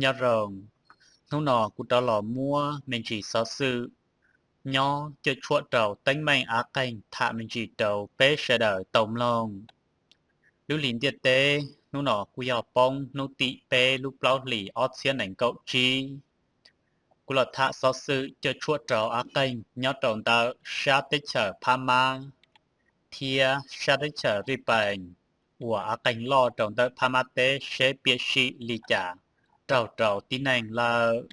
Nyob zoo, hnub no kuv rov los muab me ntsis xov xwm nyob cuam tshuam rau teeb meem av qeeg tham me ntsis rau peb sawv daws tau mloog. Lub hlis ntiaj teb hnub no kuj yog poob hnub tim peb lub plaub hlis ob txhiab nees nkaum tsib. Kuv los tham xov xwm cuam tshuam rau av qeeg nyob rau ntawm sab teb chaws Phab Mab thiab sab teb chaws Zij Pees uas av qeeg loj rau ntawm Phab Mab teb seb piam sij li cas raug rau tib neeg lawm.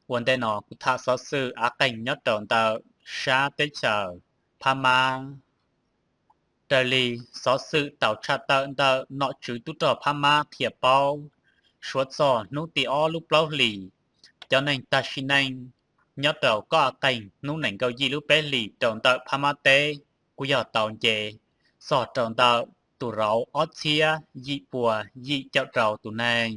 Ua ntej no kuv tham xov xwm av qeeg nyob rau ntawm sab teb chaws Phab Mab. Raws li xov xwm tau tshaj tawm ntawm nom tswv tub rog Phab Mab qhia paub, suav txog hnub tim ob lub plaub hlis, cov neeg tag sim neej nyob rau kob av qeeg hnub nees nkaum yim lub peb hlis rau ntawm Phab Mab teb kuj yog tau nce txog rau ntawm tus rauv ob txhiab yim pua yim caum rau tus neeg.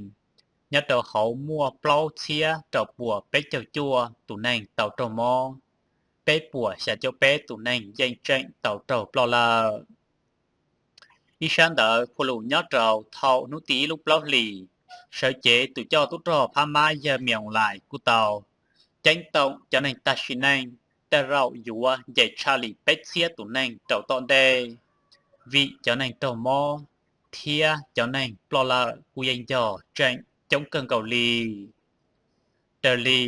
Nyob rau hauv muaj plaub txhiab rau puas peb caug cuaj tus neeg tau raug mob, peb puas xya caum peb tus neeg yeej tseem tau raug ploj lawm. Ib sab ntawd, phus lus nyob rau thaum hnub tim ib lub plaub hlis, sawv cev tus coj tub rog Phab Mab yawg Mios Lais kuj tau ceeb toom cov neeg tag sim neej tej zaum yuav nce tshaj li peb txhiab tus neeg rau tom ntej, vim cov neeg raug mob thiab cov neeg ploj lawm kuj yeej yog tseem coob kawg nkaus li. Raws li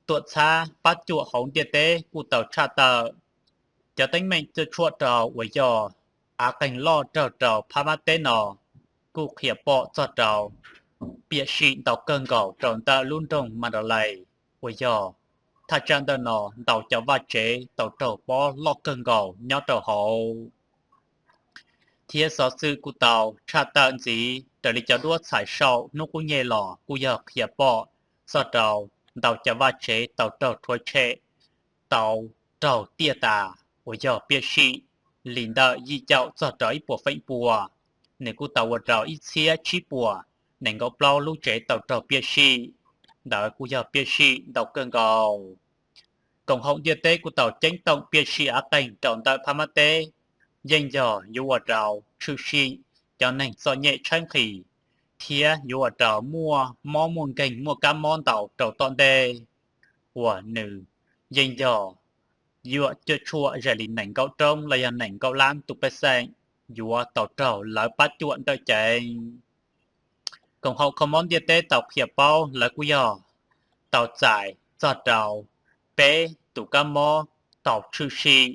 tuam txhab pab cuam hauv ntiaj teb kuj tau tshaj tawm, cov teeb meem cuam tshuam rau uas yog av qeeg loj raug rau Phab Mab teb no kuj qhia pom txog rau piam sij ntau kawg nkaus rau ntawm lub nroog Mandalay uas yog thaj tsam ntawm no ntau cov vaj tsev tau raug pob loj kawg nkaus nyob rau hauv. Thiab xov xwm kuj tau tshaj tawm ntxiv raws li cov duab txhais saum hnub qub nyeg los kuj yog qhia pom txog rau ntau cov vaj tsev tau raug rhuav tshem, tau raug tiaj tas uas yog piam sij li ntawm yim caum txog rau ib puas feem pua. Nws kuj tau ua rau ib txhiab tsib puas nees nkaum plaub lub tsev tau raug piam sij, ntawd kuj yog piam sij ntau kawg nkaus. Koom haum ntiaj teb kuj tau ceeb toom piam sij av qeeg rau ntawm Phab Mab teb yeej yog yuav ua rau tshwm sim cov neeg txom nyem tshaib nqhis thiab yuav ua rau muaj mob muaj nkeeg muaj kab mob ntau rau tom ntej, uas nws yeej yog yuam cuam tshuam zais li nees nkaum roob los yog nees nkaum lab tus pej xeem yuav tau raug lawv pab cuam ntawm ceev. Koom haum kho mob ntiaj teb tau qhia paub lawv kuj yog tau txais txog rau peb tus kab mob tau tshwm sim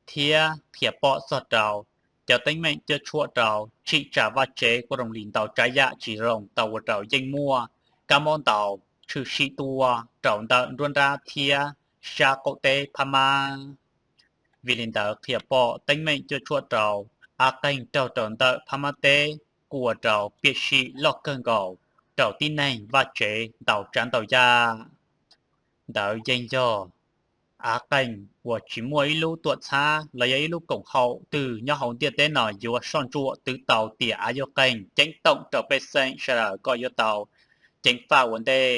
thiab qhia pom txog rau cov teeb meem cuam tshuam rau tsim tsa vaj tsev kuj zoo li ntau tsav yam tsis zoo tau ua rau yeej muaj kab mob ntau tshwm sim tuaj rau ntawm nruab nrab thiab sab qaum teb Phab Mab. Vim li ntawd qhia pom teeb meem cuam tshuam rau av qeeg raug rau ntawm Phab Mab teb kuj ua rau piam sij loj kawg nkaus rau tib neeg vaj tsev ntau tsav ntau yam. Ntawd yeej yog av qeeg uas tsis muaj ib lub tuam txhab los yog ib lub koom haum twg nyob hauv ntiaj teb no yuav soj ntsuam twv tau tias av yuav qeeg ceeb toom rau pej xeem sawv daws kom yuav tau ceev faj ua ntej.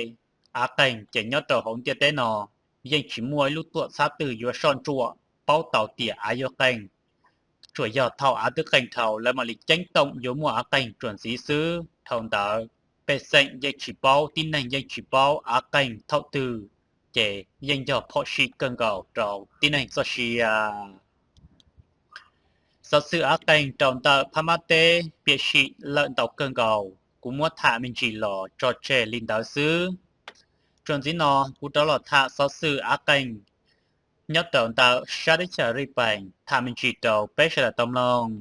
Av qeeg ces nyob rau hauv ntiaj teb no yeej tsis muaj ib lub tuam txhab twg yuav soj ntsuam paub tau tias av yuav qeeg. Tsuas yog thaum av twb qeeg dhau lawv mam li ceeb toom yuav muaj av qeeg tsuas ntxiv xwb. Dhau ntawd pej xeem yeej tsis paub, tib neeg yeej tsis paub av qeeg thaum twg, ces yeej yog phom sij kawg nkaus rau tib neeg txoj sia. Xov xwm av qeeg rau ntawm Phab Mab teb piam sij lawm ntau kawg nkaus, kuv muab tham me ntsis los tso tseg li ntawd xwb. Txuas ntxiv no kuv rov los tham xov xwm av qeeg nyob rau ntawm sab teb chaws Zij Pees tham me ntsis rau peb sawv daws tau mloog.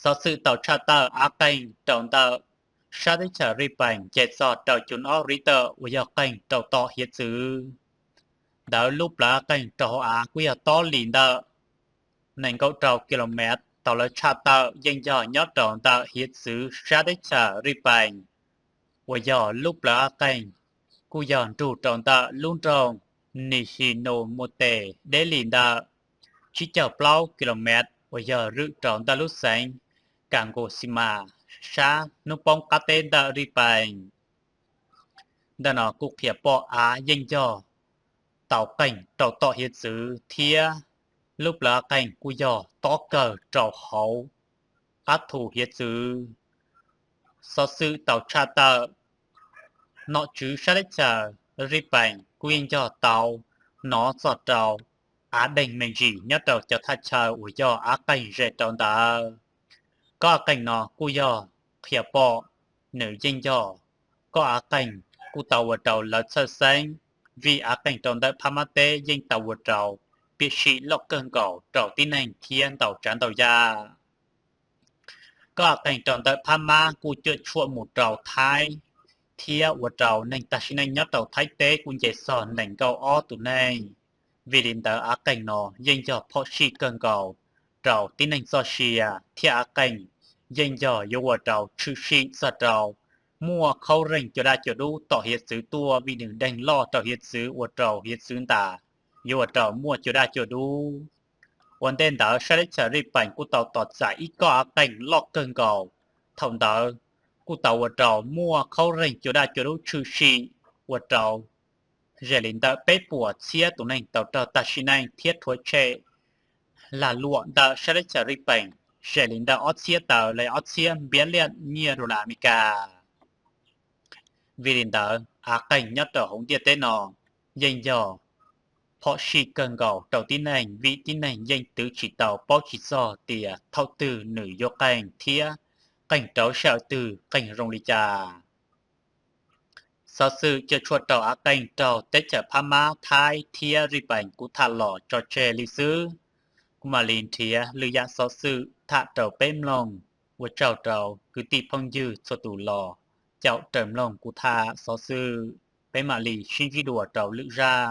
Xov xwm tau tshaj tawm av qeeg rau ntawm sab teb chaws Zij Pees nce txog rau cum ob Richter uas yog qeeg rau tom hiav txwv. Ntawd lub plawv av qeeg rau hauv av kuj yog tob li ntawm nees nkaum rau kilomev tau lawv tshaj tawm yeej yog nyob rau ntawm hiav txwv sab teb chaws Zij Pees uas yog lub plawv av qeeg kuj yog nrug rau ntawm lub nroog Nijinomoto deb li ntawm tsib caug plaub kilomev uas yog zwm rau ntawm lub xeev Kagoshima sab hnub poob qab teb ntawm Zij Pees. Ntawm no kuj qhia pom av yeej yog tau qeeg rau tom hiav txwv thiab lub plawv av qeeg kuj yog tob kawg rau hauv qab thu hiav txwv. Xov xwm tau tshaj tawm nom tswv sab teb chaws Zij Pees kuj yeej yog tau hnov txog rau av deeg me ntsis nyob rau cov thaj chaw uas yog av qeeg ze rau ntawd. Kob av qeeg no kuj yog qhia pom nws yeej yog kob av qeeg kuj tau ua rau lawv txhawj xeeb, vim av qeeg rau ntawm Phab Mab teb yeej tau ua rau piam sij loj kawg nkaus rau tib neeg thiab ntau tsav ntau yam. Kob av qeeg rau ntawm Phab Mab kuj cuam tshuam mus rau Thaib, thiab ua rau neeg tag sim neej nyob rau Thaib teb kuj nce txog nees nkaum ob tus neeg. Vim li ntawd av qeeg no yeej yog phom sij kawg nkaus rau tib neeg txoj sia, thiab av qeeg yeej yog yuav ua rau tshwm sim txog rau muaj khaub reeg cua daj cua dub tom hiav txwv tuaj, vim nws deeg loj rau hiav txwv ua rau hiav txwv ntas, yuav ua rau muaj cua daj cua dub. Ua ntej ntawd sab teb chaws Zij Pees kuj tau tos txais ib kob av qeeg loj kawg nkaus. Thaum ntawd kuj tau ua rau muaj khaub reeg cua daj cua dub tshwm sim ua rau ze li ntawm peb puas txhiab tus neeg tau raug tag sim neej thiab rhuav tshem lag luam ntawm sab teb chaws Zij Pees ze li ntawm ob txhiab tawm li ob txhiab npiab liaj nyiaj dollar Amelikas. Vim li ntawd av qeeg nyob rau hauv ntiaj teb no yeej yog phom sij kawg nkaus rau tib neeg, vim tib neeg yeej twv tsis tau paub tsis txog tias thaum twg nws yuav qeeg thiab qeeg rau sij hawm twg qeeg zoo li cas. Xov xwm cuam tshuam rau av qeeg raug teb chaws Phab Mab, Thaib thiab Zij Pees kuv tham los tso tseg li xwb. Kuv mam li nrhiav lwm yam xov xwm tham rau peb mloog. Ua tsaug rau kwv tij phooj ywg txhua tus los caum raws mloog kuv tham xov xwm. Peb mam li sib ntsib dua rau lwm zaj.